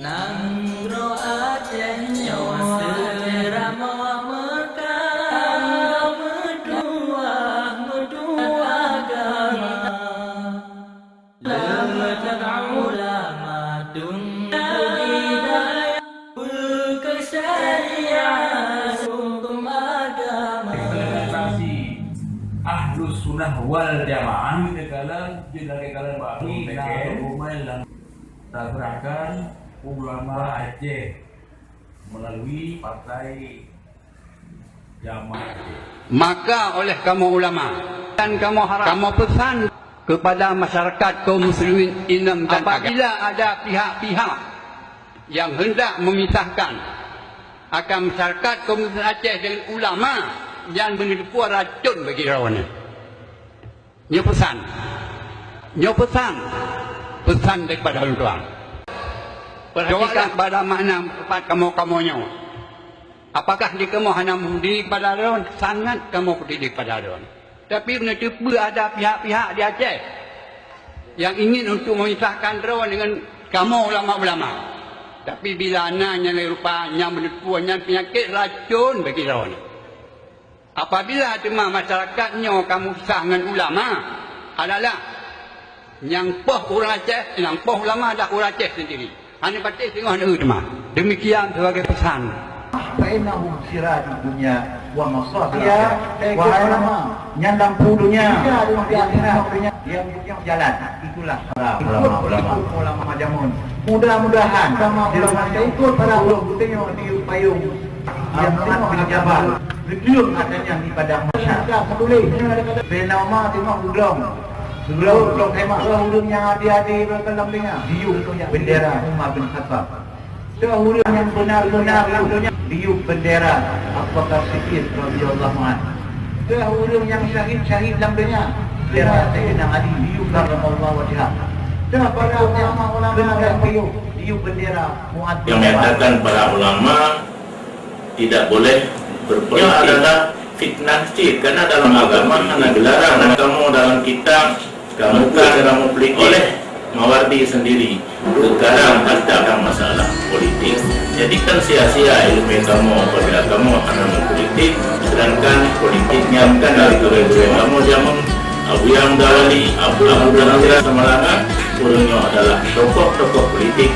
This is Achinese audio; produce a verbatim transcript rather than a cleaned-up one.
Nanggroe Aceh nyoe seuramoe meukat, meutuah, meutuah agama. Leutan ulama tunggu di dayah, peukeusyariat hukum agama. Organisasi Ahlus Sunnah wal Jamaah di dalam, di dalam baru, nah, rumah lam taserahkan ulama Aceh melalui Partai Jamaah Aceh. Maka oleh kamoe ulama dan kamoe harap, kamoe pesan kepada masyarakat kaum muslimin inong dan agam, apabila ada pihak-pihak yang hendak memisahkan akan masyarakat kaum muslimin Aceh dengan ulama, nyan beuneuteupeu racun bagi droeneuh. Nyoe peusan. Nyoe peusan. Peusan daripada ulôn tuan. Perhatikan pada makna tempat kamoe-kamoe nyoe. Apakah di kamoe hana meudiri kepada droen? Sangat kamoe peudiri kepada droen. Tapi beuneuteupeu ada pihak-pihak di Aceh yang ingin untuk memisahkan droen dengan kamoe ulama-ulama. Tapi bila na nyang rupa nyang beuneuteupeu nyan peunyakét racun bagi droen. Apabila teuma masyarakat nyoe ka meusah ngon ulama, adalah nyang poh ureuëng Aceh, nyang poh ulama adalah ureuëng Aceh sendiri. Hana patéh singoh neu teuma. Demikian sebagai pesan. Fa innahu sirajud dunya wa masabih. Ya, wahai ulama, nyan lampu dunia. Di akhirah dunia yang, yang jalan. Itulah para ulama-ulama. Ulama jamun. Mudah-mudahan di rumah ikut para ulama di payung yang sangat berjabat. Geuteueng ata nyan di padang mahsyar. Bina Umar teungoh udong. Udong, udong kemah. Ureuëng nyang adi-adi beukeulom teungoh. Diyueb bendera Umar bin Khattab. Teuh ureuëng nyang beuna-beuna lam donya. Diyueb bendera Abu Bakar Siddiq radhiyallahu anhu. Teuh ureuëng nyang syahid-syahid lam donya. Bendera Sayyidina Ali. Diyueb karramallahu wajhah. Teuh para ulama-ulama nyang diyueb bendera Mu'adz bin Jabal. Yang menyatakan para ulama tidak boleh berpolitik. Ia adalah fitnah cit, karena dalam agama hana geularang. Kamu dalam kitab, kamu cara politik oleh Mawardi sendiri. Sekarang tentang masalah politik. Jadikan sia-sia ilmu kamu apabila kamu hana politik, sedangkan politiknya bukan dari guru-guru kamu zaman Abu Yang Dawali, Abu Abu Dawali Semarang, ureuëng nyoe adalah tokoh-tokoh politik.